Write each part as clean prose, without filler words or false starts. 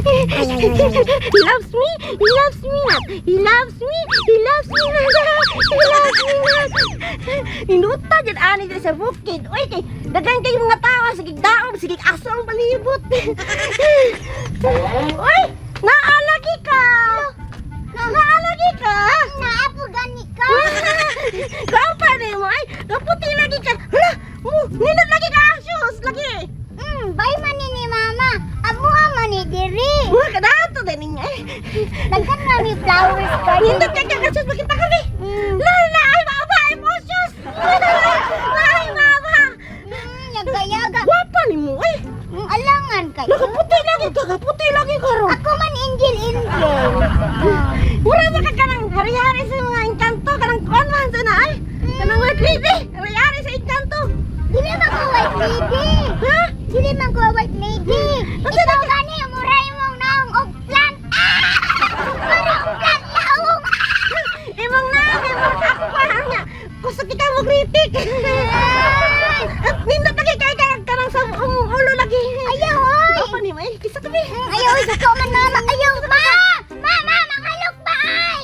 He loves me, he loves me not. He loves me, he loves me not. He loves me not. Ninuta dyan ani dyan sa bukid. Uy, kay daghan kay mga tao, sige daob, sige aso ang palibot. Uy, naalagi ka. Naalagi ka. Naapo gani ka. Gapa ni mo ay, kaputi lagi ka. Hala, mo, nindot lagi ka shoes lagi. Bay man ni mama. Amuha man ni diri. Mga kadato din niya. Eh. Daghan man ni flowers garden. Nindot kay ka shoes makita kami. La la ay baba ay mo shoes. La ay baba. Yaga-yaga. Gwapa ni mo eh. Alangan kayo. Nakaputi lagi ka, kaputi lagi ka ron. Ako man angel angel. Mura ba ka kanang hari-hari sa mga engkanto kanang kuan man sa na ay. Kanang white lady, hari-hari sa engkanto. Dili man ko white lady. Ha? Dili man ko white lady. Unsa Ikaw gani muray mong naong og plant. Ah! Mura og plant naong. Imong na, imong akwa nga. Kusog kita mo kritik. At nindot lagi kay ka kanang sa ulo lagi. Ayaw oy. Gwapa ni mo eh, kisa kami. Ayaw oy sa man mama. Ayaw ma. Mama, manghalok ba ay?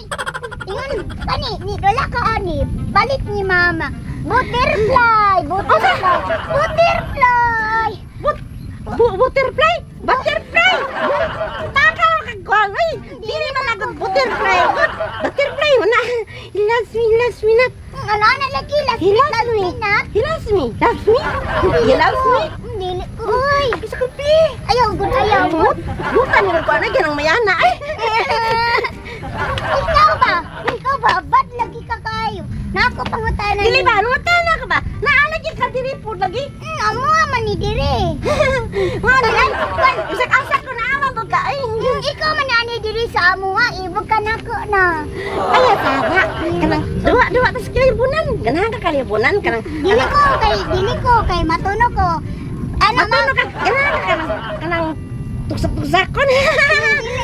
Ingon kani ni wala ka ani. Balik ni mama. Butterfly, butterfly, butterfly. Butterfly? Butterfly! Takaw ka kuwan. Ay, dili man ako butterfly. Butterfly mo na. He loves me, he loves me not. Ano na lagi last He loves me. na. He loves me. Loves me? He loves me. Dili ko. Uy. Isa ko pi. Ayaw gud ayaw. Buta ni ko na ganang mayana ay. Ikaw ba? Ikaw ba? Ba't lagi ka kayo? Nako pangutana Dili ba? Ano na ka ba? Naalagi ka diri po lagi. Amo man ni diri. Mga dili. Usak asa ko na awa ka ay. Ikaw man ani diri sa amo ha, ibog ka nako na. Ay, tama. Kanang duwa duwa tas kalibunan. Ganahan ka kalibunan kanang. Dili ko kay matuno ko. Ano ma? Matuno ka, ganahan ka kanang kanang tuksak-tuksakon.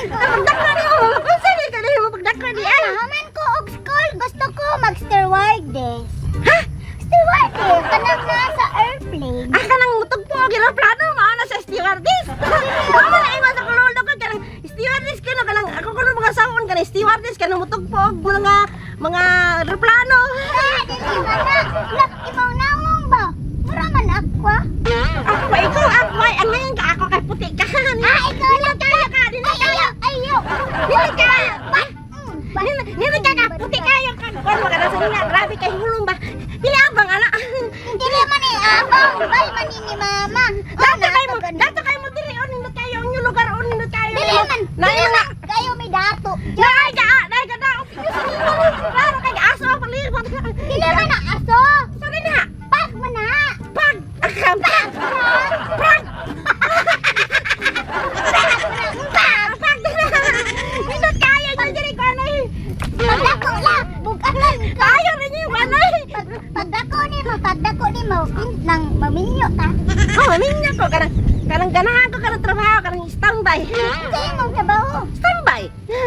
Pagdako ni mo, unsa ni ka mo pagdako ni ay? Haman ko og school, gusto ko mag stewardess. Ha? Stewardess kanang nasa airplane. Ah, kanang mutugpo og eroplano mao na sa stewardess. Mao na imo sa kulolo ko kanang stewardess kano kanang ako kuno mga sawon kanang stewardess kanang mutugpo og mga mga eroplano. Ah, dili man na. Lak imaw naong ba? Mura man ako. Ah. Ako ba ikaw ako ay ang ngayon ka ako kay puti ka. Ah, ikaw lang kayo ka, dili Ay, kayo. ayaw, ayaw. Dili kayo. Bat. Dili ka ka puti kayo ka. Kuan mo kana sa nila, grabe kay hulong ba. Pili abang ana. Dili man eh, abang. Bay man ni mama. Dato kayo mo dili on nindot kayo ang inyong lugar on nindot kayo. Dili man. Na Dili nga. man. Kayo may dato. Naay ka, naay ka daot. Klaro kay aso ang palibot. Dili man na aso. Sorry na. Pag man na. Pag! Pag! Pag! Pag. Pag! Nindot kayo nyo diri ko ano eh. Pagdako la. Bugatan ka. Kayo rin yung ano eh. Pagdako ni mo, nang maminyo ta. Oh, minyo ko kanang kanang ganahan ko kanang trabaho kanang standby. Kaya mong trabaho. Standby.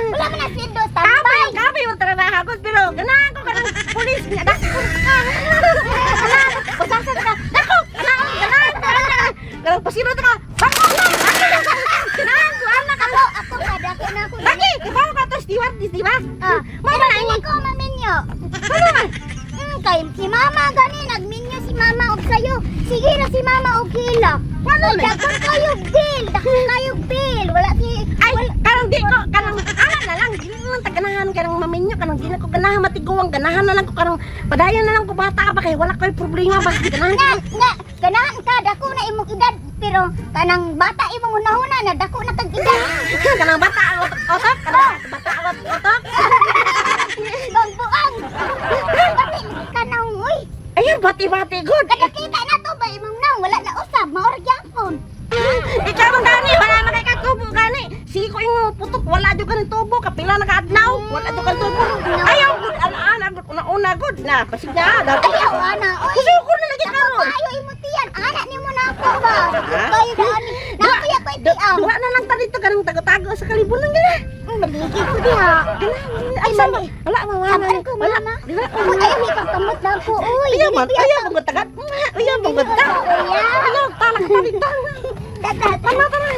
Wala man na sweldo, Kabay, standby. kabay yung trabaho ko pero ganahan ko kanang pulis nga dako ka. Ganahan ko pasasa ka. Dako, ganahan ganahan ganahan. Kanang pasiro ka. Bako ka. Ganahan ko anak Ako, ako padako na ako. Lagi, ibaw ka to stewardess, di ba? Ah, Mama pero na dili ingon. ko maminyo. Ano man? Kay si mama gani nagminyo si mama og sayo. Sige ra si mama og hilak. Ano man? Daghan kayo bill, daghan kayo bill. Wala si Ay, kanang di ko, kanang ana na lang, dili na lang taganahan kanang maminyo, kanang di na ko ganahan matiguang, ganahan na lang ko kanang padayon na lang ko bata ba kay wala ko'y problema ba ganahan nga nga ganahan ka dako na imong edad pero kanang bata imong hunahuna na dako na kag edad. Kanang bata ang otok, kanang bata ang otok. Bangbuang. Pati lagi ka naong uy. Ayun, bati-bati good. Kada kita na to ba imong naong wala na usab maor gyapon. Ikaw man gani, wala man kay katubo gani. Sige ko yung putok, wala jud ka ng tubo, kapila na kaadlaw, wala jud ka tubo. Ayaw good, ana-ana good, una-una good na. Pasig na, dapat. Ayaw ana uy. Kusuko na lagi Dako karon. kayo imong tiyan ana nimo na ako ba. Dako kayo dani. Nako ya koy tiam. Duha na lang ta dito kanang tago-tago sa kalibunan gana. Maligid ko diha. Gana, ay sama. Wala mama. Sabaan ko, Wala. mama. Wala. Uy, ayaw ikang kamot lang ko. Uy, Ayaw man, dili ko ayaw yata. mong tagat. Ayaw mong tagat. Kuya. Ayaw, talak ta dito. Tata, Tama, tama.